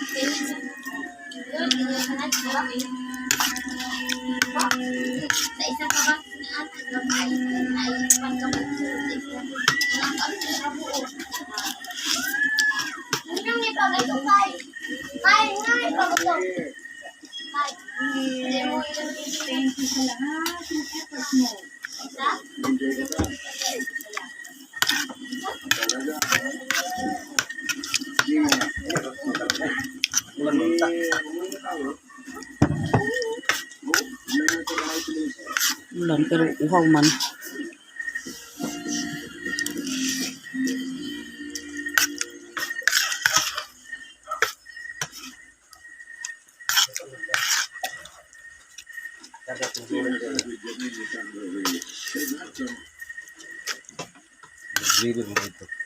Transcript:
Sa isa ka ba na ata gamay ay pagkabuo sa isa mga kabuo. Nang ipagato kay kay nga ipagato. Kay. Hindi mo. Thank you sa lahat ng effort mo. Isa? Enjoy ka ba? Talaga. Hindi mo. Ulan mo ta. Ulan pero uhaw man. Really mo ito.